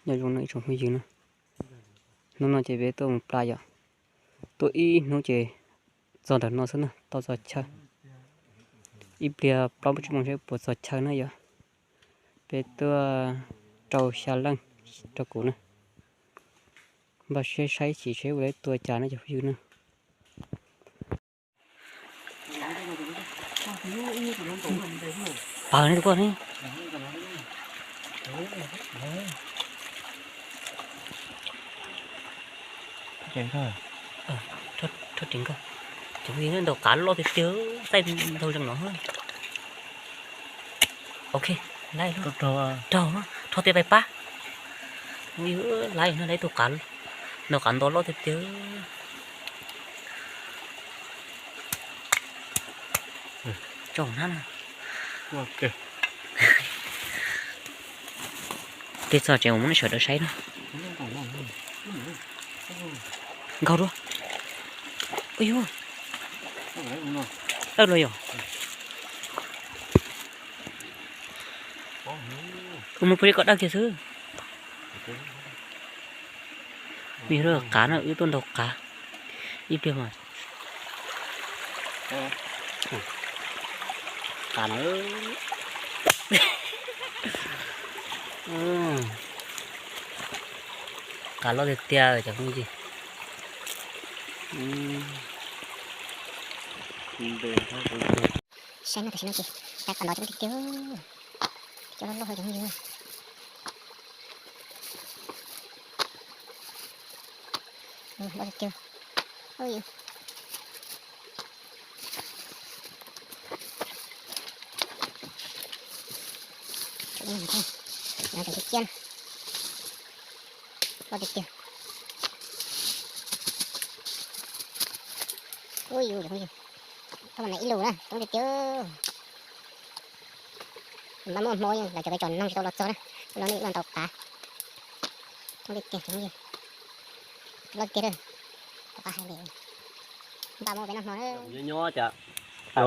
Nyob zoo no ib tsoom phooj ywg na, hnub no ces peb tuaj mus plab yom, tuaj ib hnub ces txog nram no xwb na, tau txog chaw. Ib pliag plaub tsib moos seb puas txog chaw na yom. Peb tuaj rau xya leej rau kuv na. Npaj siab saib chim seb ua lawv tua cas na cov phooj ywg na. Pawg ne tus ko ne. Rho ris nkawg. Cov phooj ywg, ntaus qav loj tiag tiag, taij ntau zeeg no. Ok, laib, rho tiaj tais pab. Phooj ywg, laib no, laib tus qav, ntaus qav nto loj tiag tiag. Tsaus hnab na. Tej txog tsev mus muab nej sawv daws saib na. Nkaug dua. Ua yuav, dawb no yom. Kuv mus pw li kom dawb kiag xwb. Nws yog qav no, wb tuaj ntaus qav ib pliag mas. Qav no, qav loj tiag tiag cov phooj ywg. Saib no, tam sim no ces qav nto coob tiag tiag, cov loj loj cov phooj ywg. Loj tiag tiag. Cov no coob tiag tiag. Loj tiag tiag. Ub yus, cov phooj ywg, tau mas ib lus na, coob tiag tiag. Npaj muaj hmo lawv cov peb tsom noog tsis tau los txog na, ua no nej los ntaus qav. Coob tiag tiag cov phooj ywg. Loj tiag tiag. Tom qab hais li, npaj muaj peb noj hmo na. Nyob nyob cas. Noj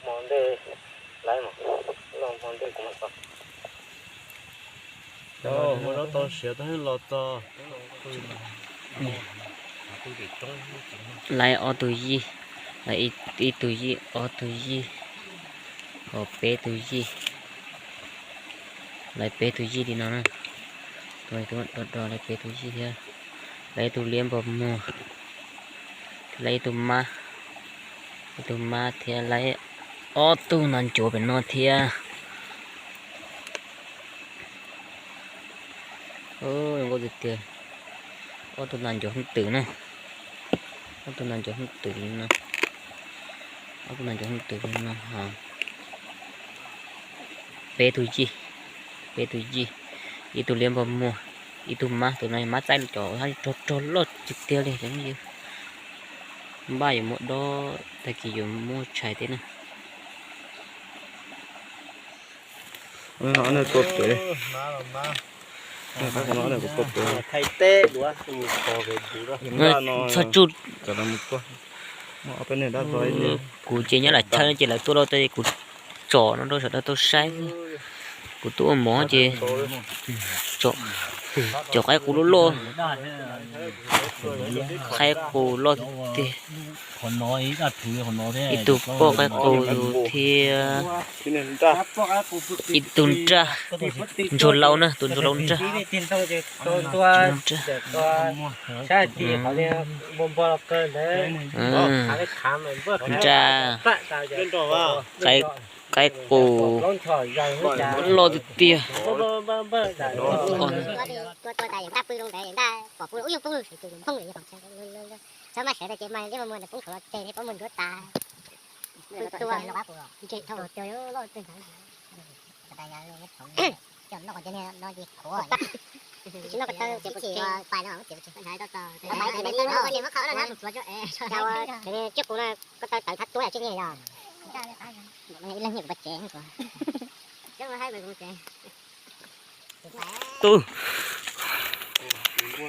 hmo ntej, lawv noj hmo ntej kuv mam txog. Cov ua zaub tau siav tab los txog. Lawv ob tug yij, lawv ib tug yij, ob tug yij, ho peb tug yij. Lawv peb tug yij li no na. Tus no tus do do lawv peb tug yij thiab. Lawv ib tug liab npog muag, lawv ib tug mab, ib tug mab thiab lawv ob tug nas ncuav pem no thiab. Zoo nkauj tiag tiag. Ob tug nas ncuav hooj twm na. Ob tug nas ncuav hooj twm li no. Ob tug nas ncuav hooj twm li no ho. Peb tug yij, peb tug yij, ib tug liab npog muag, ib tug mab, tus no mab txaib cov rog rog loj tiag tiag li cov phooj ywg. Npaj yuav muab dob, tag kis yuav muab tshais thiab na. Tua pem. Txog tsuj. Kuv ces nyob Lam Chawj ces lawv tua loj tas kuv tsom no rau sawv daws tau saib. Kuv tuaj ua mov ces cov qaib qus loj loj, qaib qus loj tiag. Ib tug poj qaib qus thiab ib tug nraj, ntsuag laus na, tus ntsuag laus nraj. Nraj, qaib qus loj tiag tiag.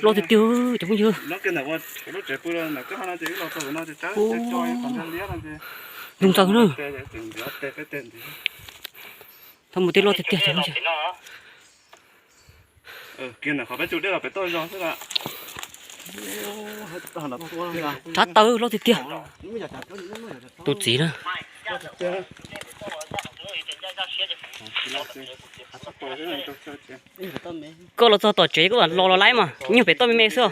Loj tiag tiag cov phooj ywg. Ntxhov ntxaws na. Thaj mus tej loj tiag tiag cov phooj ywg. Rab taw loj tiag tiag. Tus txiv na. Koj los txog tom tsev koj los los laib mas nyuag pem toj me me xwb.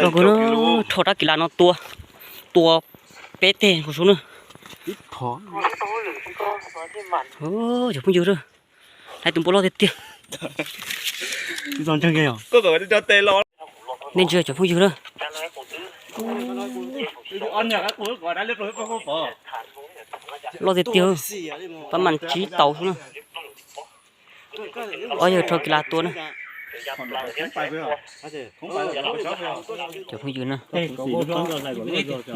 Los kuv rho rab kis las no tua, tua peb teg kuv sub na. Cov phooj ywg, hais tus npua loj tiag tiag. Nej ntsia cov phooj ywg na. Loj tiag tiag, pab mas tsib tau xwb na. Ob yawg rho kis las tua na. Cov phooj ywg na,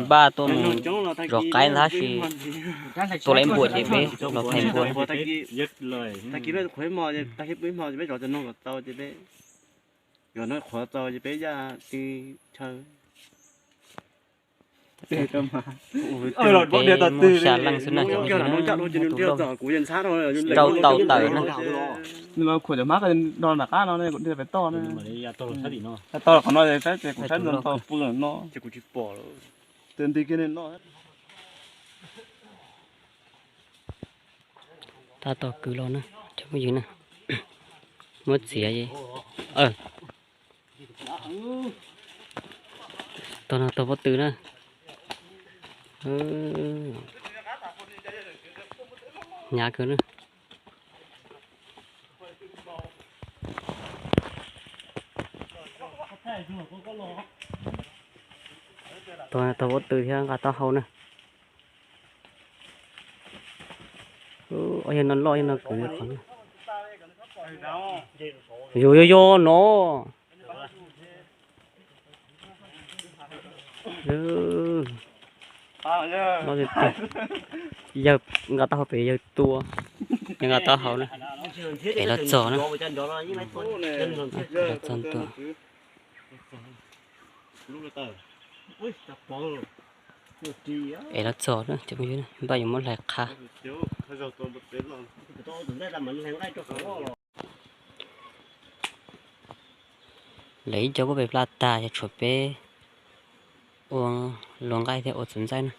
npaj tuaj mus zov qaib tab sis tua lawm npua ces peb los thaij npua na. Peb muaj xya leej xwb na, cov phooj ywg na, rau tau tawm na. Tab tom kwv los na, cov phooj ywg na, muab txiav. Tog no tog pob tw na. Hnyav kawg na. Tog pob tw thiab nqa taub hau na. Yog no loj yog no kwv qhov. Yog yog yog no. Yawg nqa taub hau pem yawg tua, yawg nqa taub hau na. Pem los txog na. Los txog ntua. Es los txog na cov phooj ywg, npaj yuav muab hlais qha. Lawv ib co kuj pem plaj tag, yog tshuav peb ua luag nqaij thiab ua txuas ntxaij na,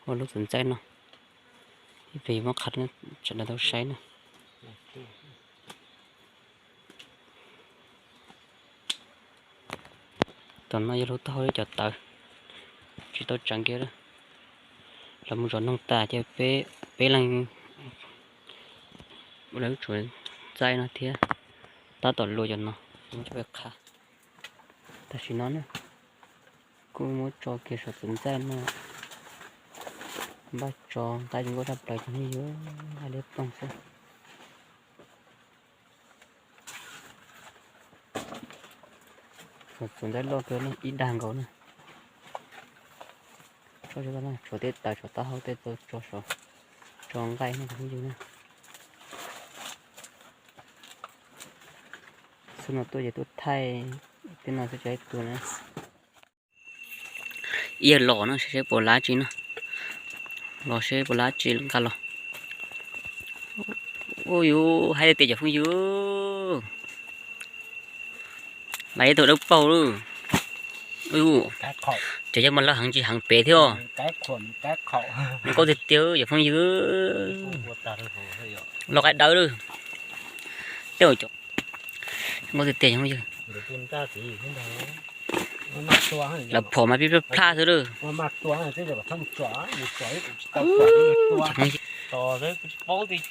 ua lub txuas ntxaij no. Ib pliag yuav muab qha tsam lawv tau saib na. Tom no yog lub taub hau cov tawv, tsis tau tsav kiag. Los mus zov noog tas ces peb, peb leeg ua lawv tsuav ntxaij no thiab, tab tom luas cov no, qha. Tam sim no na, kuj muab tso kiag saum txuas ntxaij no, npaj tso nqaij zoo nkauj tshaj plaws cov phooj ywg, nqaij liab ploog xwb. Txuas ntxaij loj kawg na, ib dag nkaus na. Tshuav tej tawv tshuav taub hau tej tau tso saum, tso nqaij no cov phooj ywg na. Xub no tuaj ces tuaj thaij tej no xwb tso ib tug na. Ib yawg los no seb puas lav tsi no, los seb puas lav tsi nqa los. Ua yus hais tias cov phooj ywg, lav ib tug dawb paug lawm. Cov yawg mas lawv heev tsis heev pem thiab. Zoo nkauj tiag tiag cov phooj ywg. Los qaib dawb lawm. Tej zoo nkauj tiag tiag cov phooj ywg. Lawv phom mas pib plaj plaj xwb lawm.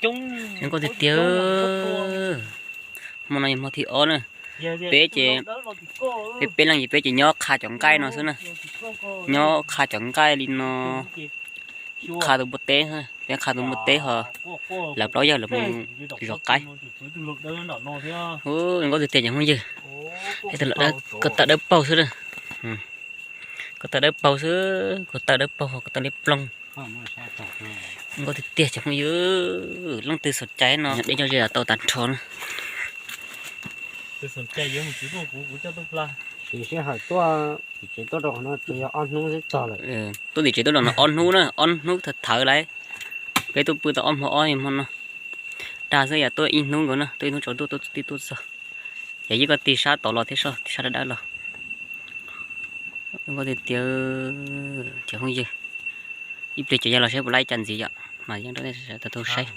Zoo nkauj tiag tiag. Hmo no yog hmo thib ob na. Peb ces, peb peb leeg ces peb ces nyob qha cov nqaij no xwb na. Nyob qha cov nqaij li no. Qha tus npua teb, peb qha tus npua teb ho lawv plaub yawg lawv mus zov qaib. Zoo nkauj tiag tiag cov phooj ywg. Ko taw dawb paug xwb na. Ko taw dawb paug xwb, ko taw dawb paug ho ko taw liab ploog. Zoo nkauj tiag tiag cov phooj ywg. Leej twg xom cai no deb nyob ze tau tag nrho na. Sim sij hawm tuaj tim tsev tuaj rau no tsuas yog ob hnub xwb txog lawm. Tuaj tim tsev tuaj rau no ob hnub na, ob hnub thawv thawv lawm. Peb tuaj pw tau ob hmo ob hmo no, dag xwb yam tuaj ib hnub nkaus na, tuaj ib hnub tsaus ntuj tuaj tib tuaj txog. Ces yeej koj tig sab tod los thiab, sab dawb dawb los. Koj tiag tiag, cov phooj ywg, ib pliag ces yog los saib puas laib cas ntxiv yom, mas yeej rau nej sawv daws tau saib.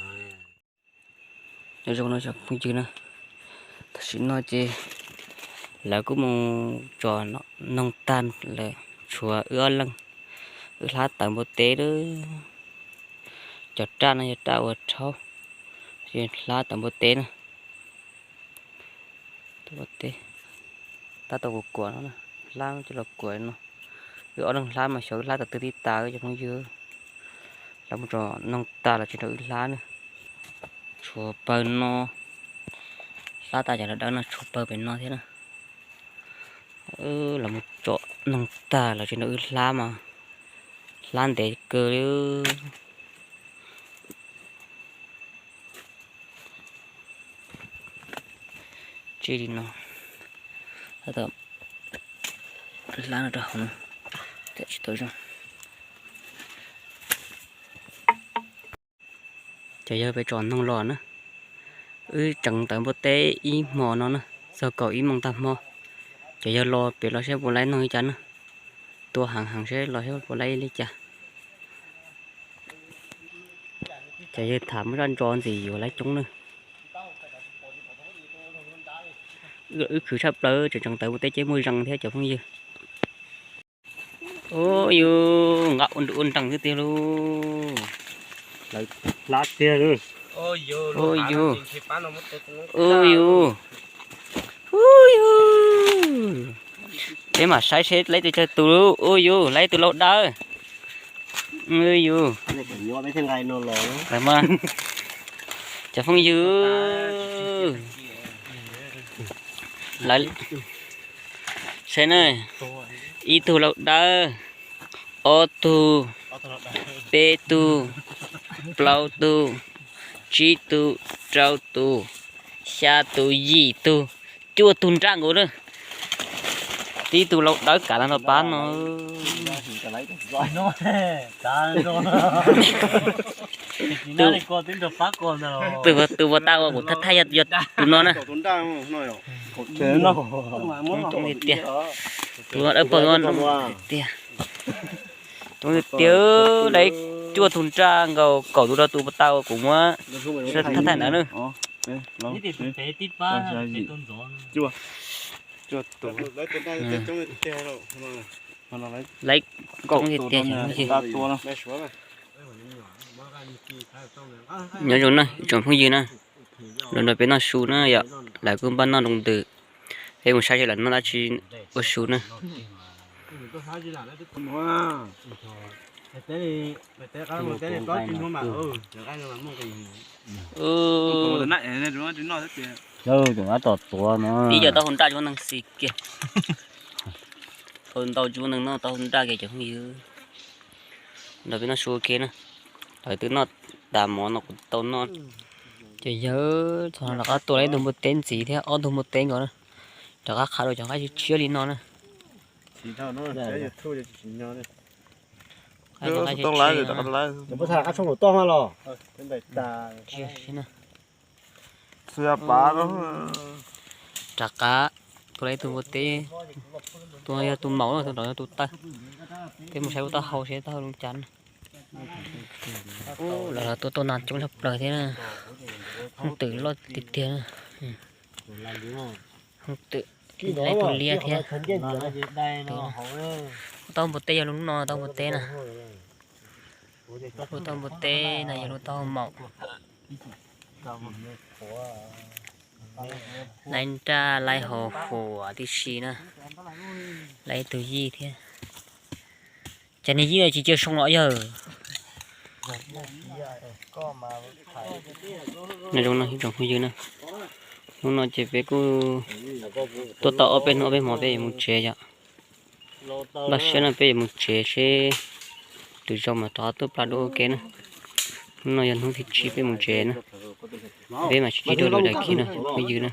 Nyob zoo no cov phooj ywg na, tam sim no ces lawv kuj mus tso noog tag lawm, tshuav wb ob leeg, wb hlab tawv npua teb lawm. Cov raj no yog raj uas rhaub, hlab tawv npua teb na. Tab tom kuam kuam no, hlab coj los kuam no. Wb ob leeg hlab mas xyov wb hlab tau twg tib tas cov phooj ywg. Lawv mus tso noog tag los tsis nrog wb hlab na. Tshuav pawg no, hlab tag cov dawb dawb no tshuav pawg pem no thiab na. Los mus tso noog tag los tsis nrog wb hlab mas hlab ntev kawg li. Tsis li no, hlab no rau hauv no, tsis tau zoo. Ces yog peb tso noog los na, wb tseev tawv npua teb ib hmo no na, txog kaum ib moos tag hmo. Ces yog los pem los saib puas laib noog li cas na, tua heev heev seb los saib puas laib li cas. Ces yog tham muaj zaj ntso ntxim yuav laib coob na. Wb khwv tshaj plaws, tseem tseev tawv npua teb ces muaj zees thiab cov phooj ywg. Ua yus nqa ua nrees xwb tiag lauj. Lawv hlab tiag lauj. Ua yus, ua yus, ua yus. Peb mam saib seb laib tus tsawg tus lauj. Ua yus, laib tus laug dawb. Ua yus, lawv mas, cov phooj ywg, lawv saib na, ib tug laug dawb, ob tug, peb tug, plaub tug, tsib tug, rau tus, xya tus, yim tug, cuaj tug nraj nkaus na. Tib tug laug dawb kav no rau pab no. Tus, tus puas tau kuv thaij thaij yog tus no na. Coob tiag tiag. Tus dawb paug tiag tiag. Coob tiag tiag, laib cuaj tug nraj nkaus kaum tus rau tus puas tau kuv muab thaij thaij ntawd na. Laib coob tiag tiag. Nyob zoo na ib tsoom phooj ywg na, los nrog peb noj su na yom, lawv kuj npaj noj nroo ntws, peb mus saib seb lawv noj dab tsi ua su na. Ib co taub hau nraj tsis muaj neeg xis kiag, tau ntau tsis muaj neeg noj taub hau nraj kiag cov phooj ywg. Nrog peb noj su ua ke na, lawv twb noj tas mov no kuv tau noj. Ces yawg txog no rov qab tua lawm ib tug npua teb ntxiv thiab ob tug npua teb nkaus na, rov qab qhav rau cov nqaij tshiab tshiab li no na. Rov qab tua lawm ib tug npua teb, tus no yog tus maum, tus nraud yog tus tawg. Peb mus saib lub taub hau seb taub hau zoo cas na. Lawv los tua tau nas coob tshaj plaws thiab na. Hooj twm loj tiag tiag na. Hooj twm, ib tug liab thiab. Lub taub hau npua teb yog lub no taub hau npua teb na. Lub taub hau npua teb no yog lub taub hau maum. Laib nraj laib hau huam tib si na. Laib ib tug yij thiab. Cas niag yij tsis cia soo los yawg. Nyob zoo no ib tsoom phooj ywg na, hnub no ces peb kuj tuaj tau ob peb hnub ob peb hmo peb yuav mus tsev yom. Npaj siab no peb yuav mus tsev seb lwm zaus mam rov tuaj plam dua ua ke na. Hnub no yog hnub thib tsib peb mus tsev na. Peb mam sib ntsib dua lwm daim clip no phooj ywg na.